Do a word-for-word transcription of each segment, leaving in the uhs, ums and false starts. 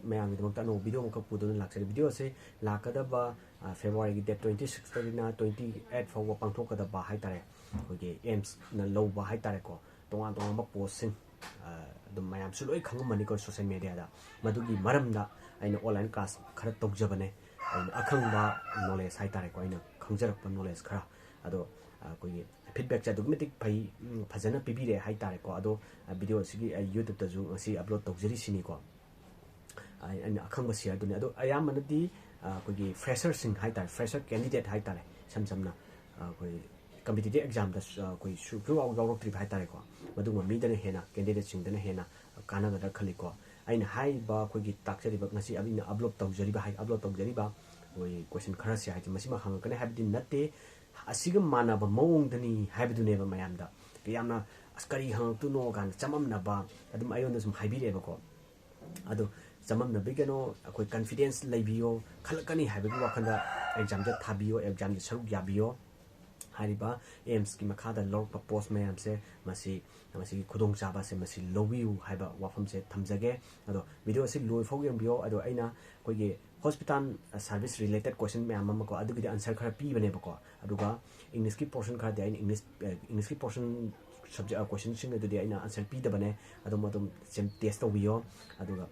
ꯃꯌꯥꯝꯒꯤꯗꯃꯛꯇ ꯑꯅꯧꯕ ꯚꯤꯗꯤꯑꯣ ꯑꯃꯈꯛ ꯄꯨꯗꯨꯅ ꯂꯥꯛꯆꯔꯤ꯫ ꯚꯤꯗꯤꯑꯣꯁꯦ ꯂꯥꯛꯀꯗꯕ, ꯑ, ꯐꯦꯕ꯭ꯔꯨꯋꯥꯔꯤꯒꯤ date twenty sixꯇꯒꯤꯅ twenty eight ꯐꯥꯎꯕ ꯄꯥꯡꯊꯣꯛꯀꯗꯕ ꯍꯥꯏꯇꯥꯔꯦ, ꯑꯩꯈꯣꯏꯒꯤ ꯑꯦꯝꯁꯅ ꯂꯧꯕ ꯍꯥꯏꯇꯥꯔꯦꯀꯣ, ꯇꯣꯉꯥꯟ ꯇꯣꯉꯥꯟꯕ ꯄꯣꯁꯁꯤꯡ, ꯑ, ꯑꯗꯨꯝ ꯃꯌꯥꯝꯁꯨ ꯂꯣꯏ ꯈꯪꯉꯝꯃꯅꯤꯀꯣ ꯁꯣꯁꯦꯜ ꯃꯦꯗꯤꯌꯥꯗ꯫ ꯃꯗꯨꯒꯤ ꯃꯔꯝꯗ ꯑꯩꯅ ꯑꯣꯟꯂꯥꯏꯟ ꯀ꯭ꯂꯥꯁ ꯈꯔ ꯇꯧꯖꯕꯅꯦ꯫ ꯑꯩꯅ ꯑꯈꯪꯕ ꯅꯣꯂꯦꯖ ꯍꯥꯏꯇꯥꯔꯦꯀꯣ, ꯑꯩꯅ ꯈꯪꯖꯔꯛꯄ ꯅꯣꯂꯦꯖ ꯈꯔ꯫ ꯑꯗꯣ, ꯑ, ꯑꯩꯈꯣꯏꯒꯤ ꯐꯤꯗꯕꯦꯛꯁꯦ ꯑꯗꯨꯛꯀꯤ ꯃꯇꯤꯛ ꯐꯩ, ꯎꯝ, ꯐꯖꯅ ꯄꯤꯕꯤꯔꯛꯑꯦ ꯍꯥꯏꯇꯥꯔꯦꯀꯣ꯫ ꯑꯗꯣ, ꯑ, ꯚꯤꯗꯤꯑꯣ ꯑꯁꯤꯒꯤ ꯑꯩ YouTubeꯇꯁꯨ ꯉꯁꯤ ꯑꯞꯂꯣꯗ ꯇꯧꯖꯔꯤꯁꯤꯅꯤꯀꯣ꯫ ꯑꯩ-, ꯑꯩꯅ ꯑꯈꯪꯕ ꯁꯤꯌꯔꯗꯨꯅꯤ꯫ ꯑꯗꯣ ꯑꯌꯥꯝꯕꯅꯗꯤ, ꯑ, ꯑꯩꯈꯣꯏꯒꯤ ꯐ꯭ꯔꯦꯁꯔꯁꯤꯡ ꯍꯥꯏꯇꯥꯔꯦ, ꯐ꯭ꯔꯦꯁꯔ ꯀꯦꯟꯗꯤꯗꯦꯠ ꯍꯥꯏꯇꯥꯔꯦ, ꯏꯁꯝ ꯁꯝꯅ, ꯑ, ꯑꯩꯈꯣꯏ ꯀꯝꯄꯤꯇꯤꯇꯤꯚ ꯑꯦꯛꯖꯥꯝꯗ, ꯑ, ꯑꯩꯈꯣꯏ ꯁꯨ-, ꯁꯨꯡꯌꯥꯎ ꯌꯥꯎꯔꯛꯇ꯭ꯔꯤꯕ ꯍꯥꯏꯇꯥꯔꯦꯀꯣ, ꯃꯗꯨꯒꯨꯝꯕ ꯃꯤꯗꯅ ꯍꯦꯟꯅ, ꯀꯦꯟꯗꯤꯗꯦꯠꯁꯤꯡꯗꯅ ꯍꯦꯟꯅ ꯀꯥꯟꯅꯒꯗ꯭ꯔꯥ ꯈꯜꯂꯤꯀꯣ꯫ ꯑꯩꯅ ꯍꯥꯏꯔꯤꯕ ꯑꯩꯈꯣꯏꯒꯤ ꯇꯥꯛꯆꯔꯤꯕ, ꯉꯁꯤ ꯑꯩꯅ ꯑꯞꯂꯣꯗ ꯇꯧꯖꯔꯤꯕ ꯍꯥꯏ-, ꯑꯞꯂꯣꯗ ꯇꯧꯖꯔꯤꯕ ꯑꯩꯈꯣꯏ ꯀꯣꯏꯁꯟ ꯈꯔꯁꯦ ꯍꯥꯏꯗꯤ ꯃꯁꯤꯃꯛ ꯍꯪꯉꯛꯀꯅꯤ ꯍꯥꯏꯕꯗꯤ ꯅꯠꯇꯦ, ꯑꯁꯤꯒ ꯃꯥꯟꯅꯕ ꯃꯑꯣꯡꯗꯅꯤ ꯍꯥꯏꯕꯗꯨꯅꯦꯕ ꯃꯌꯥꯝꯗ꯫ ꯌꯥꯝꯅ "ꯑꯁ, ꯀꯔꯤ ꯍꯪꯉꯛꯇꯣꯏꯅꯣ?" ꯀꯥꯏꯅ ꯆꯃꯝꯅꯕ ꯑꯗꯨꯝ ꯑꯩꯉꯣꯟꯗ ꯁꯨꯝ ꯍꯥꯏꯕꯤꯔꯛꯑꯦꯕꯀꯣ꯫ ꯑꯗꯣ ꯆꯃꯝꯅꯕꯤꯒꯅꯣ, ꯑꯩꯈꯣꯏ ꯀꯟꯐꯤꯗꯦꯟꯁ ꯂꯩꯕꯤꯌꯣ, ꯈꯜꯂꯛꯀꯅꯤ ꯍꯥꯏꯕꯒꯤ ꯋꯥꯈꯜꯗ ꯑꯦꯛꯖꯥꯝꯁꯦ ꯊꯥꯕꯤꯌꯣ, ꯑꯦꯛꯖꯥꯝꯁꯦ ꯁꯔꯨꯛ ꯌꯥꯕꯤꯌꯣ꯫ ꯍꯥꯏꯔꯤꯕ ꯑꯦꯝꯁꯀꯤ ꯃꯈꯥꯗ ꯂꯧꯔꯛꯄ ꯄꯣꯁ ꯃꯌꯥꯝꯁꯦ ꯃꯁꯤ, ꯃꯁꯤꯒꯤ ꯈꯨꯗꯣꯡꯆꯥꯕ ꯑꯁꯦ ꯃꯁꯤ ꯂꯧꯕꯤꯌꯨ ꯍꯥꯏꯕ ꯋꯥꯐꯝꯁꯦ ꯊꯝꯖꯒꯦ꯫ ꯑꯗꯣ ꯚꯤꯗꯤꯑꯣ ꯑꯁꯤ ꯂꯣꯏꯐꯥꯎ ꯌꯦꯡꯕꯤꯌꯣ꯫ ꯑꯗꯣ ꯑꯩꯅ ꯑꯩꯈꯣꯏꯒꯤ ꯍꯣꯁꯄꯤꯇꯥꯜ ꯁꯥꯔꯚꯤꯁ ꯔꯤꯂꯦꯇꯦꯠ ꯀꯣꯏꯁꯟ ꯃꯌꯥꯝ ꯑꯃꯀꯣ, ꯑꯗꯨꯒꯤꯗꯤ ꯑꯟꯁꯔ ꯈꯔ ꯄꯤꯕꯅꯦꯕꯀꯣ꯫ ꯑꯗꯨꯒ ꯏꯪꯂꯤꯁꯀꯤ ꯄꯣꯔꯁꯟ ꯈꯔꯗꯤ ꯑꯩꯅ ꯏꯪꯂꯤꯁ, ꯑ, ꯏꯪꯂꯤꯁꯀꯤ ꯄꯣꯔꯁꯟ ꯁꯕꯖꯦꯛ, ꯑ, ꯀꯣꯏꯁꯟꯁꯤꯡ ꯑꯗꯨꯗꯤ ꯑꯩꯅ ꯑꯟꯁꯔ ꯄꯤꯗꯕꯅꯦ꯫ ꯑꯗꯨꯝ, ꯑꯗꯨꯝ ꯁꯦꯝ ꯇꯦꯁ ꯇꯧꯕꯤꯌꯣ꯫ ꯑꯗꯨꯒ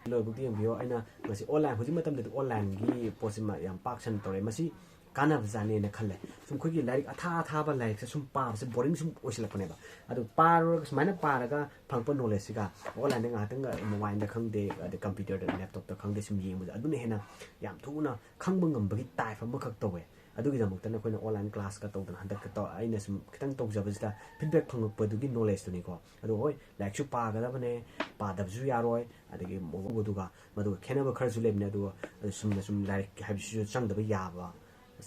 ꯂꯣꯏꯕꯨꯛꯇ ꯌꯦꯡꯕꯤꯌꯣ꯫ ꯑꯩꯅ ꯉꯁꯤ ꯑꯣꯟꯂꯥꯏꯟ, ꯍꯧꯖꯤꯛ ꯃꯇꯝꯗꯗꯤ ꯑꯣꯟꯂꯥꯏꯟꯒꯤ ꯄꯣꯠꯁꯤꯃ ꯌꯥꯝ ꯄꯥꯛ ꯁꯟꯅ ꯇꯧꯔꯦ꯫ ꯃꯁꯤ ꯀꯥꯟꯅꯕꯖꯥꯠꯅꯦꯅ ꯈꯜꯂꯦ꯫ ꯁꯨꯝ ꯑꯩꯈꯣꯏꯒꯤ ꯂꯥꯏꯔꯤꯛ ꯑꯊꯥ ꯑꯊꯥꯕ ꯂꯥꯏꯔꯤꯛꯁꯦ ꯁꯨꯝ ꯄꯥꯕꯁꯦ ꯕꯣꯔꯤꯡ ꯁꯨꯝ ꯑꯣꯏꯁꯤꯜꯂꯛꯄꯅꯦꯕ꯫ ꯑꯗꯨ ꯄꯥꯔꯨꯔꯒ, ꯁꯨꯃꯥꯏꯅ ꯄꯥꯔꯒ ꯐꯪꯉꯛꯄ ꯅꯣꯂꯦꯖꯁꯤꯒ ꯑꯣꯟꯂꯥꯏꯟꯗ ꯉꯥꯏꯍꯥꯛꯇꯪ ꯃꯣꯕꯥꯏꯜꯗ ꯈꯪꯗꯦ, ꯑꯗꯩ ꯀꯝꯄ꯭ꯌꯨꯇꯔꯗ, ꯂꯦꯞꯇꯣꯞꯇ ꯈꯪꯗꯦ, ꯁꯨꯝ ꯌꯦꯡꯕꯗ ꯑꯗꯨꯅ ꯍꯦꯟꯅ ꯌꯥꯝ ꯊꯨꯅ ꯈꯪꯕ ꯉꯝꯕꯒꯤ ꯇꯥꯏꯞ ꯑꯃꯈꯛ ꯇꯧꯋꯦ꯫ ꯑꯗꯨꯒꯤꯗꯃꯛꯇꯅ ꯑꯩꯈꯣꯏꯅ ꯑꯣꯟꯂꯥꯏꯟ ꯀ꯭ꯂꯥꯁꯀ ꯇꯧꯗꯅ ꯍꯟꯗꯛꯀ ꯇꯧ-, ꯑꯩꯅ ꯁꯨꯝ ꯈꯤꯇꯪ ꯇꯧꯖꯕꯁꯤꯗ ꯐꯤꯗꯕꯦꯛ ꯐꯪꯉꯛꯄꯗꯨꯒꯤ ꯅꯣꯂꯦꯖꯇꯨꯅꯤꯀꯣ꯫ ꯑꯗꯨ ꯍꯣꯏ, ꯂꯥꯏꯔꯤꯛꯁꯨ ꯄꯥꯒꯗꯕꯅꯦ, ꯄꯥꯗꯕꯁꯨ ꯌꯥꯔꯣꯏ, ꯑꯗꯒꯤ ꯃꯗꯨꯒ, ꯃꯗꯨꯒ ꯈꯦꯠꯅꯕ ꯈꯔꯁꯨ ꯂꯩꯕꯅꯦ꯫ ꯑꯗꯨꯒ ꯁꯨꯝꯅ ꯁꯨꯝ ꯂꯥꯏꯔꯤꯛ ꯍꯥꯏꯕꯁꯤꯁꯨ ꯆꯪꯗꯕ ꯌꯥꯕ,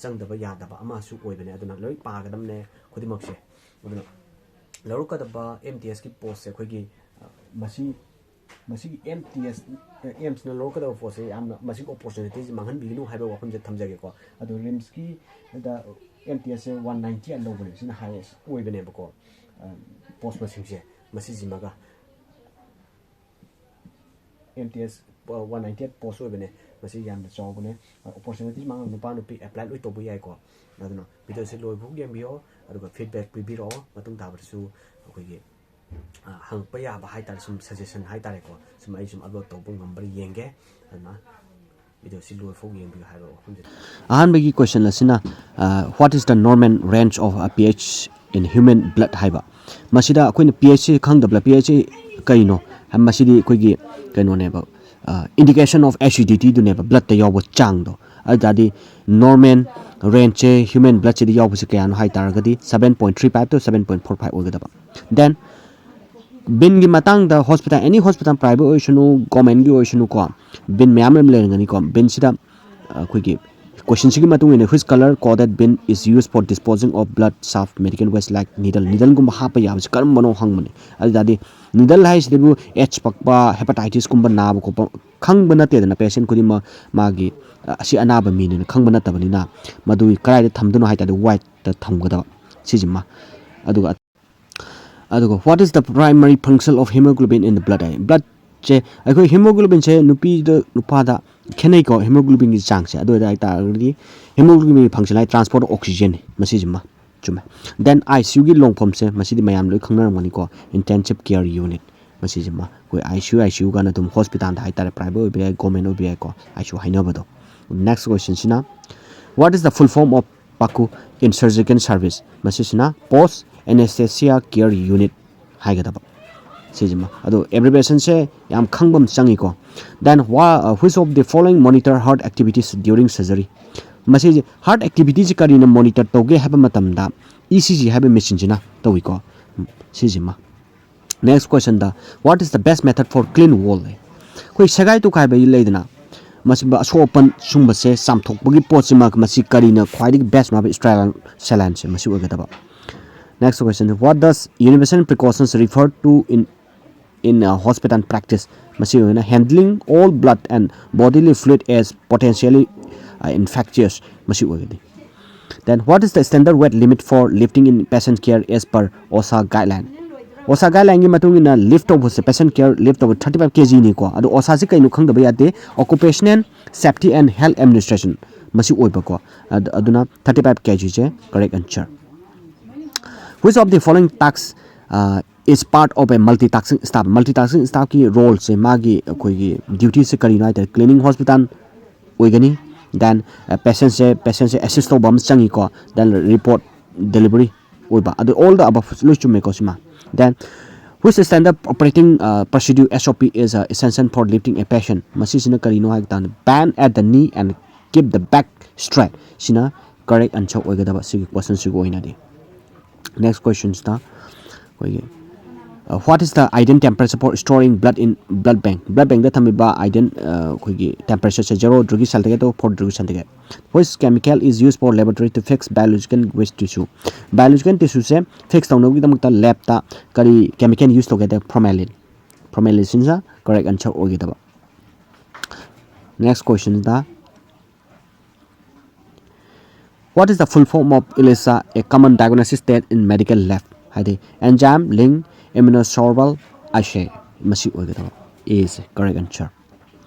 ꯆꯪꯗꯕ ꯌꯥꯗꯕ ꯑꯃꯁꯨ ꯑꯣꯏꯕꯅꯦ꯫ ꯑꯗꯨꯅ ꯂꯣꯏ ꯄꯥꯒꯗꯕꯅꯦ ꯈꯨꯗꯤꯡꯃꯛꯁꯦ꯫ ꯑꯗꯨꯅ ꯂꯧꯔꯛꯀꯗꯕ ꯑꯦꯝ ꯇꯤ ꯑꯦꯁꯀꯤ ꯄꯣꯁꯁꯦ ꯑꯩꯈꯣꯏꯒꯤ, ꯑ, ꯃꯁꯤ, ꯃꯁꯤꯒꯤ ꯑꯦꯝ ꯇꯤ ꯑꯦꯁ, ꯑꯦꯝꯁꯅ ꯂꯧꯔꯛꯀꯗꯕ ꯄꯣꯠꯁꯦ ꯌꯥꯝꯅ ꯃꯁꯤꯒꯤ ꯑꯣꯄꯣꯔꯆꯨꯅꯤꯇꯤꯁꯦ ꯃꯥꯡꯍꯟꯕꯤꯒꯅꯨ ꯍꯥꯏꯕ ꯋꯥꯐꯝꯁꯦ ꯊꯝꯖꯒꯦꯀꯣ꯫ ꯑꯗꯣ ꯔꯤꯝꯁꯀꯤꯗ ꯑꯦꯝ ꯇꯤ ꯑꯦꯁꯁꯦ ꯋꯥꯟ ꯅꯥꯏꯟꯇꯤ ꯑꯩꯠ ꯂꯧꯕꯅꯦ, ꯁꯤꯅ ꯍꯥꯏꯌꯦꯁ ꯑꯣꯏꯕꯅꯦꯕꯀꯣ, ꯑ, ꯄꯣꯁ ꯃꯁꯤꯡꯁꯦ꯫ ꯃꯁꯤꯁꯤꯃꯒ M T S one ninety eight post ꯑꯣꯏꯕꯅꯦ꯫ ꯃꯁꯤ ꯌꯥꯝꯅ ꯆꯥꯎꯕꯅꯦ꯫ ꯑꯣꯄꯣꯔꯆꯨꯅꯤꯇꯤꯁ ꯃꯥꯡꯉ ꯅꯨꯄꯥ ꯅꯨꯄꯤ ꯑꯦꯄ꯭ꯂꯥꯏ ꯂꯣꯏ ꯇꯧꯕ ꯌꯥꯏꯀꯣ꯫ ꯑꯗꯨꯅ ꯚꯤꯗꯤꯑꯣꯁꯤ ꯂꯣꯏꯕ ꯐꯥꯎ ꯌꯦꯡꯕꯤꯌꯣ, ꯑꯗꯨꯒ ꯐꯤꯗꯕꯦꯛ ꯄꯤꯕꯤꯔꯛꯑꯣ꯫ ꯃꯇꯨꯡ ꯇꯥꯕꯗꯁꯨ ꯑꯩꯈꯣꯏꯒꯤ ꯍꯪꯉꯛꯄ ꯌꯥꯕ ꯍꯥꯏꯇꯥꯔꯦ, ꯁꯨꯝ ꯁꯖꯦꯁꯟ ꯍꯥꯏꯇꯥꯔꯦꯀꯣ, ꯁꯨꯝ ꯑꯩ ꯁꯨꯝ ꯑꯞꯂꯣꯗ ꯇꯧꯕ ꯉꯝꯕ꯭ꯔꯥ ꯌꯦꯡꯒꯦ꯫ ꯑꯗꯨꯅ ꯚꯤꯗꯤꯑꯣꯁꯤ ꯂꯣꯏꯐꯥꯎ ꯌꯦꯡꯕꯤꯌꯨ ꯍꯥꯏꯕ ꯋꯥꯐꯝꯁꯦ꯫ ꯑꯍꯥꯟꯕꯒꯤ ꯀꯣꯏꯁꯟ ꯑꯁꯤꯅ, "What is the normal range of a pH in human blood?" ꯍꯥꯏꯕ꯫ ꯃꯁꯤꯗ ꯑꯩꯈꯣꯏꯅ ꯄꯤ ꯑꯩꯆꯁꯤ ꯈꯪꯗꯕ꯭ꯔꯥ? ꯄꯤ ꯑꯩꯆꯁꯤ ꯀꯩꯅꯣ? ꯃꯁꯤꯗꯤ ꯑꯩꯈꯣꯏꯒꯤ ꯀꯩꯅꯣꯅꯦꯕ, ꯏꯟꯗꯤꯀꯦꯁꯟ ꯑꯣꯐ ꯑꯦꯁꯤꯗꯤꯇꯤꯗꯨꯅꯦꯕ, ꯕ꯭ꯂꯠꯇ ꯌꯥꯎꯕ ꯆꯥꯡꯗꯣ꯫ ꯑꯗꯨ ꯇꯥꯔꯗꯤ ꯅꯣꯔꯃꯦꯜ ꯔꯦꯟꯖꯁꯦ ꯍ꯭ꯌꯨꯃꯦꯟ ꯕ꯭ꯂꯠꯁꯤꯗ ꯌꯥꯎꯕꯁꯦ ꯀꯌꯥꯅꯣ ꯍꯥꯏ ꯇꯥꯔꯒꯗꯤ seven point three five to seven point four five ꯑꯣꯏꯒꯗꯕ꯫ ꯗꯦꯟ ꯕꯤꯟꯒꯤ ꯃꯇꯥꯡꯗ ꯍꯣꯁꯄꯤꯇꯥꯜ, ꯑꯦꯅꯤ ꯍꯣꯁꯄꯤꯇꯥꯜ, ꯄ꯭ꯔꯥꯏꯚꯦꯠ ꯑꯣꯏꯁꯅꯨ, ꯒꯣꯔꯃꯦꯟꯒꯤ ꯑꯣꯏꯁꯅꯨꯀꯣ, ꯕꯤꯟ ꯃꯌꯥꯝ ꯑꯃ ꯂꯩꯔꯝꯒꯅꯤꯀꯣ꯫ ꯕꯤꯟꯁꯤꯗ ꯑꯩꯈꯣꯏꯒꯤ ꯀꯣꯏꯁꯟꯁꯤꯒꯤ ꯃꯇꯨꯡ ꯏꯟꯅ, "Which color coded bin is used for disposing of blood, soft medical waste like needle?" ꯅꯤꯗꯜꯒꯨꯝꯕ ꯍꯥꯞꯄ ꯌꯥꯕꯁꯤ ꯀꯔꯝꯕꯅꯣ ꯍꯪꯕꯅꯦ꯫ ꯑꯗꯨ ꯇꯥꯔꯗꯤ ꯅꯤꯗꯜ ꯍꯥꯏꯁꯤꯗꯕꯨ ꯑꯦꯠꯁ ꯄꯛꯄ, ꯍꯦꯄꯥꯇꯥꯏꯇꯤꯁꯀꯨꯝꯕ ꯅꯥꯕ ꯈꯣꯠꯄ ꯈꯪꯕ ꯅꯠꯇꯦꯗꯅ꯫ ꯄꯦꯁꯦꯟ ꯈꯨꯗꯤꯡꯃꯛ ꯃꯥꯒꯤ ꯑꯁꯤ ꯑꯅꯥꯕ ꯃꯤꯅꯦꯅ ꯈꯪꯕ ꯅꯠꯇꯕꯅꯤꯅ, ꯃꯗꯨꯒꯤ ꯀꯗꯥꯏꯗ ꯊꯝꯗꯣꯏꯅꯣ ꯍꯥꯏ ꯇꯥꯔꯗꯤ ꯋꯥꯏꯠꯇ ꯊꯝꯒꯗꯕ ꯁꯤꯁꯤꯃ꯫ ꯑꯗꯨꯒ ꯑꯗꯨꯒ "What is the primary function of hemoglobin in the blood?" ꯍꯥꯏ꯫ ꯕ꯭ꯂꯠꯁꯦ, ꯑꯩꯈꯣꯏ ꯍꯤꯃꯣꯒ꯭ꯂꯣꯕꯤꯟꯁꯦ ꯅꯨꯄꯤꯗ ꯅꯨꯄꯥꯗ ꯈꯦꯠꯅꯩꯀꯣ, ꯍꯤꯃꯣꯒ꯭ꯂꯣꯕꯤꯟꯒꯤ ꯆꯥꯡꯁꯦ꯫ ꯑꯗꯨ ꯑꯣꯏ ꯇꯥꯔꯒꯗꯤ ꯍꯤꯃꯣꯒ꯭ꯂꯣꯕꯤꯟꯒꯤ ꯐꯪꯁꯟ ꯍꯥꯏ ꯇ꯭ꯔꯥꯟꯁꯄꯣꯔꯠ ꯑꯣꯐ ꯑꯣꯛꯁꯤꯖꯦꯟꯅꯤ꯫ ꯃꯁꯤꯁꯤꯃ ꯆꯨꯝꯃꯦ꯫ ꯗꯦꯟ ꯑꯥꯏ ꯁꯤ ꯌꯨꯒꯤ ꯂꯣꯡꯐꯝꯁꯦ, ꯃꯁꯤꯗꯤ ꯃꯌꯥꯝ ꯂꯣꯏ ꯈꯪꯅꯔꯝꯒꯅꯤꯀꯣ, ꯏꯟꯇꯦꯟꯁꯤꯞ ꯀꯤꯌꯔ ꯌꯨꯅꯤꯠ꯫ ꯃꯁꯤꯁꯤꯃ ꯑꯩꯈꯣꯏ ꯑꯥꯏ ꯁꯤ ꯌꯨ, ꯑꯥꯏ ꯁꯤ ꯌꯨ ꯀꯥꯏꯅ ꯑꯗꯨꯝ ꯍꯣꯁꯄꯤꯇꯥꯜꯗ ꯍꯥꯏꯇꯥꯔꯦ, ꯄ꯭ꯔꯥꯏꯚꯦꯠ ꯑꯣꯏꯕ ꯌꯥꯏ, ꯒꯣꯔꯃꯦꯟ ꯑꯣꯏꯕ ꯌꯥꯏꯀꯣ, ꯑꯥꯏ ꯁꯤ ꯌꯨ ꯍꯥꯏꯅꯕꯗꯣ꯫ ꯅꯦꯛꯁ ꯀꯣꯏꯁꯟꯁꯤꯅ, "What is the full form of PACU in surgical service?" ꯃꯁꯤꯁꯤꯅ Post Anesthesia Care Unit ꯍꯥꯏꯒꯗꯕ ꯁꯤꯁꯤꯃ꯫ ꯑꯗꯣ ꯑꯦꯕ꯭ꯔꯤꯕꯦꯁꯟꯁꯦ ꯌꯥꯝ ꯈꯪꯕ ꯑꯃ ꯆꯪꯉꯤꯀꯣ꯫ Then, "Which of the following monitor heart activities during surgery?" ꯃꯁꯤꯁꯦ ꯍꯥꯔꯠ ꯑꯦꯛꯇꯤꯚꯤꯇꯤꯁꯦ ꯀꯔꯤꯅ ꯃꯣꯅꯤꯇꯔ ꯇꯧꯒꯦ ꯍꯥꯏꯕ ꯃꯇꯝꯗ ꯏ ꯁꯤ ꯖꯤ ꯍꯥꯏꯕ ꯃꯦꯆꯤꯟꯁꯤꯅ ꯇꯧꯏꯀꯣ꯫ ꯁꯤꯁꯤꯃ꯫ ꯅꯦꯛꯁ ꯀꯣꯏꯁꯟꯗ, "What is the best method for clean wound?" ꯑꯩꯈꯣꯏ ꯁꯦꯒꯥꯏ ꯇꯨꯈꯥꯏꯕꯒꯤ ꯂꯩꯗꯅ, ꯃꯁꯤ ꯑꯁꯣꯛ ꯑꯄꯟ ꯁꯨꯝꯕꯁꯦ ꯆꯥꯝꯊꯣꯛꯄꯒꯤ ꯄꯣꯠꯁꯤꯃ ꯃꯁꯤ ꯀꯔꯤꯅ ꯈ꯭ꯋꯥꯏꯗꯒꯤ ꯕꯦꯁꯅꯣ ꯍꯥꯏꯕ? ꯁ꯭ꯇꯦꯔꯥꯏꯜ ꯁꯦꯂꯥꯏꯟꯁꯦ ꯃꯁꯤ ꯑꯣꯏꯒꯗꯕ꯫ Next question, "What does universal precautions refer to in in hospital practice?" ꯃꯁꯤ ꯑꯣꯏꯅ "Handling all blood and bodily fluid as potentially infectious" ꯃꯁꯤ ꯑꯣꯏꯒꯅꯤ꯫ Then, "What is the standard weight limit for lifting in patient care as per OSHA guideline?" OSHA guideline ꯒꯤ ꯃꯇꯨꯡ ꯏꯟꯅ leave ꯇꯧꯕꯁꯦ, patient care leave ꯇꯧꯕ thirty five K G ꯅꯤꯀꯣ꯫ ꯑꯗꯣ OSHA ꯁꯤ ꯀꯩꯅꯣ ꯈꯪꯗꯕ ꯌꯥꯗꯦ, Occupational Safety and Health Administration ꯃꯁꯤ ꯑꯣꯏꯕꯀꯣ꯫ ꯑꯗ-, ꯑꯗꯨꯅ thirty five K G say correct answer꯫ Which of the following tasks, uh, is part of a multitasking staff? Multitasking staff ꯀꯤ role ꯁꯦ, ꯃꯥꯒꯤ ꯑꯩꯈꯣꯏꯒꯤ duty ꯁꯦ ꯀꯔꯤꯅꯣ ꯍꯥꯏ ꯇꯥꯔꯗꯤ, cleaning hospital ꯑꯣꯏꯒꯅꯤ, then, uh, patient ꯁꯦ, patient ꯁꯦ assist ꯇꯧꯕ ꯑꯃ ꯆꯪꯉꯤꯀꯣ, then report delivery ꯑꯣꯏꯕ꯫ ꯑꯗꯨ all the above ꯂꯣꯏ ꯆꯨꯝꯃꯦꯀꯣ ꯁꯤꯃ꯫ Then, which standard operating, uh, procedure, S O P, is, uh, essential for lifting a patient? ꯃꯁꯤꯁꯤꯅ ꯀꯔꯤꯅꯣ ꯍꯥꯏꯕ ꯀꯥꯟꯗ, bend at the knee and keep the back straight꯫ ꯁꯤꯅ correct answer ꯑꯣꯏꯒꯗꯕ ꯁꯤꯒꯤ question ꯁꯤꯒꯤ ꯑꯣꯏꯅꯗꯤ꯫ Next question ꯁꯤꯗ ꯑꯩꯈꯣꯏꯒꯤ, uh, what is the ideal temperature for storing blood in blood bank? Blood bank ꯇ ꯊꯝꯃꯤꯕ ideal, uh, ꯑꯩꯈꯣꯏꯒꯤ temperature say zero degree centigrade to four degree centigrade꯫ Which chemical is used for laboratory to fix biological waste tissue? Biological tissue say fix ꯇꯧꯅꯕꯒꯤꯗꯃꯛꯇ lab ꯇ ꯀꯔꯤ chemical use ꯇꯧꯒꯦ ꯍꯥꯏ ꯇꯥꯔꯗꯤ, formalin꯫ Formalin ꯁꯤꯅ correct answer ꯑꯣꯏꯒꯗꯕ꯫ Next question the, what is the full form of ELISA, a common diagnosis test in medical lab? ꯍꯥꯏꯗꯤ enzyme link immunosorbable assay꯫ ꯃꯁꯤ ꯑꯣꯏꯒꯗꯕ, A say correct answer꯫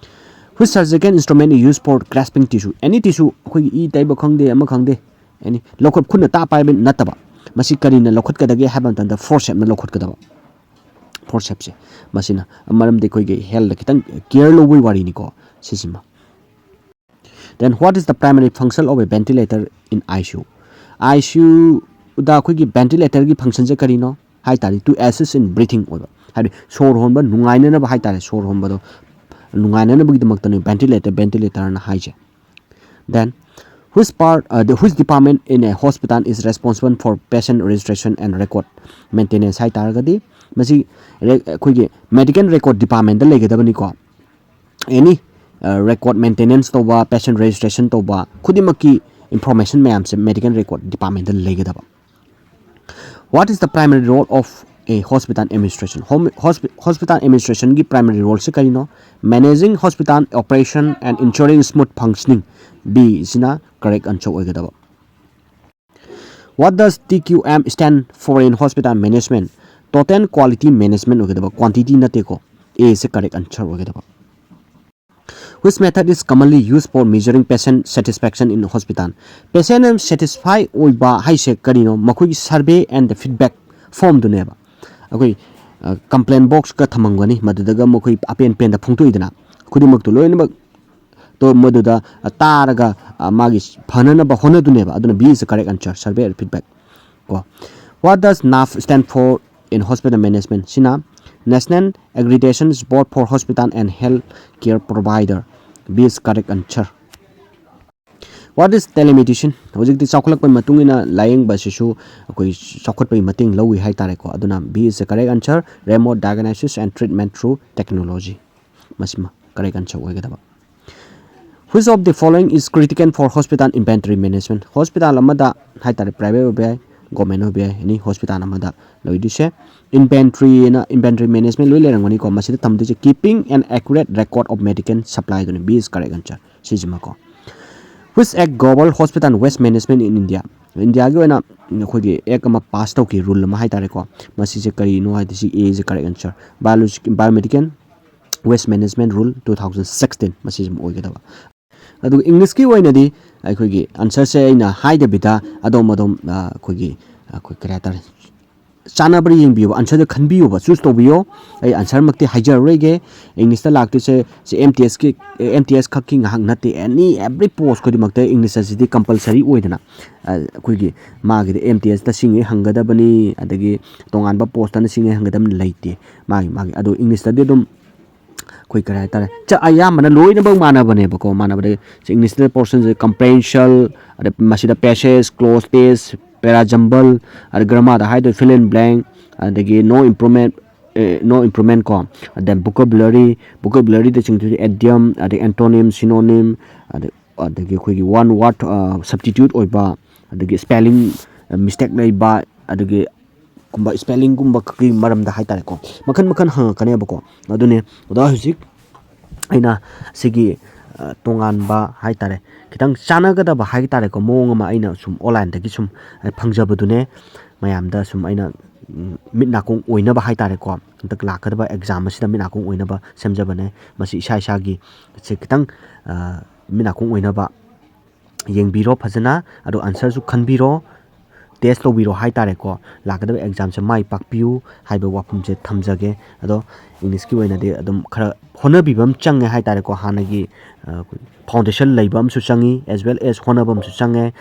Which surgical instrument is used for grasping tissue? Any tissue, ꯑꯩꯈꯣꯏꯒꯤ E ꯇꯩꯕ ꯈꯪꯗꯦ, ꯑꯃ ꯈꯪꯗꯦ, any ꯂꯧꯈꯠ-, ꯈꯨꯠꯅ ꯇꯥ ꯄꯥꯏꯕ ꯅꯠꯇꯕ꯫ ꯃꯁꯤ ꯀꯔꯤꯅ ꯂꯧꯈꯠꯀꯗꯒꯦ ꯍꯥꯏꯕ ꯃꯇꯝꯗ forceps ꯅ ꯂꯧꯈꯠꯀꯗꯕ꯫ Forceps ꯁꯦ ꯃꯁꯤꯅ, ꯃꯔꯝꯗꯤ ꯑꯩꯈꯣꯏꯒꯤ health ꯇ ꯈꯤꯇꯪ care ꯂꯧꯕꯒꯤ ꯋꯥꯔꯤꯅꯤꯀꯣ ꯁꯤꯁꯤꯃ꯫ Then what is the primary function of a ventilator in I C U? I C U ꯗ ꯑꯩꯈꯣꯏꯒꯤ ventilator ꯒꯤ function ꯁꯦ ꯀꯔꯤꯅꯣ ꯍꯥꯏ ꯇꯥꯔꯗꯤ, to assist in breathing ꯑꯣꯏꯕ, ꯍꯥꯏꯗꯤ ꯁꯣꯔ ꯍꯣꯟꯕ ꯅꯨꯡꯉꯥꯏꯅꯅꯕ ꯍꯥꯏ ꯇꯥꯔꯦ, ꯁꯣꯔ ꯍꯣꯟꯕꯗꯣ ꯅꯨꯡꯉꯥꯏꯅꯅꯕꯒꯤꯗꯃꯛꯇꯅꯤ ventilator, ventilator ꯅ ꯍꯥꯏꯁꯦ꯫ Then, which part, uh, the, which department in a hospital is responsible for patient registration and record maintenance ꯍꯥꯏ ꯇꯥꯔꯒꯗꯤ, ꯃꯁꯤ ꯔꯦ-, ꯑꯩꯈꯣꯏꯒꯤ medical record department ꯇ ꯂꯩꯒꯗꯕꯅꯤꯀꯣ꯫ Any, uh, record maintenance ꯇꯧꯕ, patient registration ꯇꯧꯕ ꯈꯨꯗꯤꯡꯃꯛꯀꯤ information ꯃꯌꯥꯝꯁꯦ medical record department ꯇ ꯂꯩꯒꯗꯕ꯫ What is the primary role of a hospital administration? Home, hospi-, hospital administration ꯒꯤ primary role ꯁꯦ ꯀꯔꯤꯅꯣ? Managing hospital operation and ensuring smooth functioning꯫ B ꯁꯤꯅ correct answer ꯑꯣꯏꯒꯗꯕ꯫ What does T Q M stand for in hospital management? Total quality management ꯑꯣꯏꯒꯗꯕ, quantity ꯅꯠꯇꯦꯀꯣ꯫ A say correct answer ꯑꯣꯏꯒꯗꯕ꯫ Which method is commonly used for measuring patient satisfaction in hospital? Patient ꯑꯃ satisfy ꯑꯣꯏꯕ ꯍꯥꯏꯁꯦ ꯀꯔꯤꯅꯣ? ꯃꯈꯣꯏꯒꯤ survey and feedback formꯗꯨꯅꯦꯕ꯫ ꯑꯩꯈꯣꯏ complaint boxꯀ ꯊꯝꯃꯝꯒꯅꯤ, ꯃꯗꯨꯗꯒ ꯃꯈꯣꯏ ꯑꯄꯦꯟ ꯄꯦꯟꯗ ꯐꯣꯡꯗꯣꯛꯏꯗꯅ ꯈꯨꯗꯤꯡꯃꯛꯇꯨ ꯂꯣꯏꯅꯃꯛ ꯇꯣ ꯃꯗꯨꯗ ꯇꯥꯔꯒ ꯃꯥꯒꯤ ꯐꯅꯅꯕ ꯍꯣꯠꯅꯗꯨꯅꯦꯕ꯫ ꯑꯗꯨꯅ B is the correct answer, survey and feedback ꯀꯣ꯫ What does NAF stand for in hospital management? ꯁꯤꯅ National Accreditation Board for Hospital and Health Care Provider꯫ B is correct answer꯫ What is telemedicine? ꯍꯧꯖꯤꯛꯇꯤ ꯆꯥꯎꯈꯠꯂꯛꯄꯒꯤ ꯃꯇꯨꯡ ꯏꯟꯅ ꯂꯥꯌꯦꯡꯕ ꯑꯁꯤꯁꯨ ꯑꯩꯈꯣꯏ ꯆꯥꯎꯈꯠꯄꯒꯤ ꯃꯇꯦꯡ ꯂꯧꯏ ꯍꯥꯏꯇꯥꯔꯦꯀꯣ꯫ ꯑꯗꯨꯅ B is the correct answer, remote diagnosis and treatment through technology꯫ ꯃꯁꯤꯃ correct answer ꯑꯣꯏꯒꯗꯕ꯫ Which of the following is critical for hospital inventory management? Hospital ꯑꯃꯗ ꯍꯥꯏꯇꯥꯔꯦ, private ꯑꯣꯏꯕ ꯌꯥꯏ, government ꯑꯣꯏꯕ ꯌꯥꯏ, any hospital ꯑꯃꯗ ꯂꯩꯗꯣꯏꯁꯦ inventory ꯅ, inventory management ꯂꯣꯏ ꯂꯩꯔꯝꯒꯅꯤꯀꯣ꯫ ꯃꯁꯤꯗ ꯊꯝꯗꯣꯏꯁꯦ keeping an accurate record of medical supply ꯗꯨꯅꯤ꯫ B is correct answer꯫ ꯁꯤꯁꯤꯃꯀꯣ꯫ Which act govern hospital waste management in India? ꯏꯟꯗꯤꯌꯥꯒꯤ ꯑꯣꯏꯅ ꯑꯩꯈꯣꯏꯒꯤ act ꯑꯃ pass ꯇꯧꯈꯤ, rule ꯑꯃ ꯍꯥꯏꯇꯥꯔꯦꯀꯣ꯫ ꯃꯁꯤꯁꯦ ꯀꯔꯤꯅꯣ ꯍꯥꯏꯗꯤ ꯁꯤ A is the correct answer, Biologic-, Biomedical Waste Management Rule two thousand sixteen, ꯃꯁꯤꯁꯤꯃ ꯑꯣꯏꯒꯗꯕ꯫ ꯑꯗꯨꯒ English ꯀꯤ ꯑꯣꯏꯅꯗꯤ ꯑꯩꯈꯣꯏꯒꯤ answer ꯁꯦ ꯑꯩꯅ ꯍꯥꯏꯗꯕꯤꯗ ꯑꯗꯣꯝ ꯑꯗꯣꯝ, ꯑ, ꯑꯩꯈꯣꯏꯒꯤ, ꯑꯩꯈꯣꯏ ꯀꯔꯤ ꯍꯥꯏꯇꯥꯔꯦ, ꯆꯥꯟꯅꯕ꯭ꯔꯥ ꯌꯦꯡꯕꯤꯌꯣꯕ, answer ꯗꯣ ꯈꯟꯕꯤꯌꯣꯕ, choose ꯇꯧꯕꯤꯌꯣ꯫ ꯑꯩ answer ꯃꯛꯇꯤ ꯍꯥꯏꯖꯔꯔꯣꯏꯒꯦ꯫ English ꯇ ꯂꯥꯛꯇꯣꯏꯁꯦ ꯁꯤ M T S ꯀꯤ, M T S ꯈꯛꯀꯤ ꯉꯥꯏꯍꯥꯛ ꯅꯠꯇꯦ, any, every post ꯈꯨꯗꯤꯡꯃꯛꯇ English ꯑꯁꯤꯗꯤ compulsory ꯑꯣꯏꯗꯅ, ꯑ, ꯑꯩꯈꯣꯏꯒꯤ ꯃꯥꯒꯤꯗꯤ M T S ꯇ ꯁꯤꯉꯩ ꯍꯪꯒꯗꯕꯅꯤ, ꯑꯗꯒꯤ ꯇꯣꯉꯥꯟꯕ post ꯇꯅ ꯁꯤꯉꯩ ꯍꯪꯒꯗꯕꯅꯤ ꯂꯩꯇꯦ꯫ ꯃꯥꯒꯤ, ꯃꯥꯒꯤ, ꯑꯗꯣ English ꯇꯗꯤ ꯑꯗꯨꯝ ꯑꯩꯈꯣꯏ ꯀꯔꯤ ꯍꯥꯏꯇꯥꯔꯦ, ꯆ-, ꯑꯌꯥꯝꯕꯅ ꯂꯣꯏꯅꯃꯛ ꯃꯥꯟꯅꯕꯅꯦꯕꯀꯣ꯫ ꯃꯥꯟꯅꯕꯗ English ꯇ portion ꯁꯦ comprehension, ꯑꯗ ꯃꯁꯤꯗ passage, clause test, para jumble, ꯑꯗ grammar the ꯍꯥꯏꯗꯣꯏ fill in blank, ꯑꯗꯒꯤ no improvement, ꯑꯦ, no improvement ꯀꯣ, ꯑꯗ vocabulary, vocabulary ꯗ ꯆꯤꯡꯗꯣꯏꯁꯦ idiom, ꯑꯗꯩ antonym, synonym, ꯑꯗ-, ꯑꯗꯒꯤ ꯑꯩꯈꯣꯏꯒꯤ one word, ꯑ, substitute ꯑꯣꯏꯕ, ꯑꯗꯒꯤ spelling, ꯑ, mistake ꯂꯩꯕ, ꯑꯗꯒꯤ ꯀꯨꯝꯕ, spelling ꯒꯨꯝꯕ ꯈꯛꯀꯤ ꯃꯔꯝꯗ ꯍꯥꯏꯇꯥꯔꯦꯀꯣ, ꯃꯈꯟ ꯃꯈꯟ ꯍꯪꯉꯛꯀꯅꯦꯕꯀꯣ꯫ ꯑꯗꯨꯅꯦ ꯑꯣꯖꯥ ꯍꯧꯖꯤꯛ ꯑꯩꯅ ꯁꯤꯒꯤ, ꯑ, ꯇꯣꯉꯥꯟꯕ ꯍꯥꯏꯇꯥꯔꯦ, ꯈꯤꯇꯪ ꯆꯥꯟꯅꯒꯗꯕ ꯍꯥꯏꯇꯥꯔꯦꯀꯣ, ꯃꯑꯣꯡ ꯑꯃ ꯑꯩꯅ ꯁꯨꯝ online ꯗꯒꯤ ꯁꯨꯝ, ꯑ, ꯐꯪꯖꯕꯗꯨꯅꯦ ꯃꯌꯥꯝꯗ ꯁꯨꯝ ꯑꯩꯅ ꯎꯝ, ꯃꯤꯠ ꯅꯥꯀꯣꯡ ꯑꯣꯏꯅꯕ ꯍꯥꯏ ꯇꯥꯔꯦꯀꯣ, ꯍꯟꯗꯛ ꯂꯥꯛꯀꯗꯕ ꯑꯦꯛꯖꯥꯝ ꯑꯁꯤꯗ ꯃꯤꯠ ꯅꯥꯀꯣꯡ ꯑꯣꯏꯅꯕ ꯁꯦꯝꯖꯕꯅꯦ꯫ ꯃꯁꯤ ꯏꯁꯥ ꯏꯁꯥꯒꯤ ꯁꯦ ꯈꯤꯇꯪ, ꯑ, ꯃꯤꯠ ꯅꯥꯀꯣꯡ ꯑꯣꯏꯅꯕ ꯌꯦꯡꯕꯤꯔꯣ ꯐꯖꯅ, ꯑꯗꯣ ꯑꯟꯁꯔꯁꯨ ꯈꯟꯕꯤꯔꯣ, ꯇꯦꯁ ꯇꯧꯕꯤꯔꯣ ꯍꯥꯏ ꯇꯥꯔꯦꯀꯣ꯫ ꯂꯥꯛꯀꯗꯕ ꯑꯦꯛꯖꯥꯝꯁꯦ ꯃꯥꯏ ꯄꯥꯛꯄꯤꯌꯨ ꯍꯥꯏꯕ ꯋꯥꯐꯝꯁꯦ ꯊꯝꯖꯒꯦ꯫ ꯑꯗꯣ ꯏꯪꯂꯤꯁꯀꯤ ꯑꯣꯏꯅꯗꯤ ꯑꯗꯨꯝ ꯈꯔ ꯍꯣꯠꯅꯕꯤꯕ ꯑꯃ ꯆꯪꯉꯦ ꯍꯥꯏ ꯇꯥꯔꯦꯀꯣ꯫ ꯍꯥꯟꯅꯒꯤ, ꯑ, ꯐꯥꯎꯟꯗꯦꯁꯟ ꯂꯩꯕ ꯑꯃꯁꯨ ꯆꯪꯉꯤ, as well as ꯍꯣꯠꯅꯕ ꯑꯃꯁꯨ ꯆꯪꯉꯦ꯫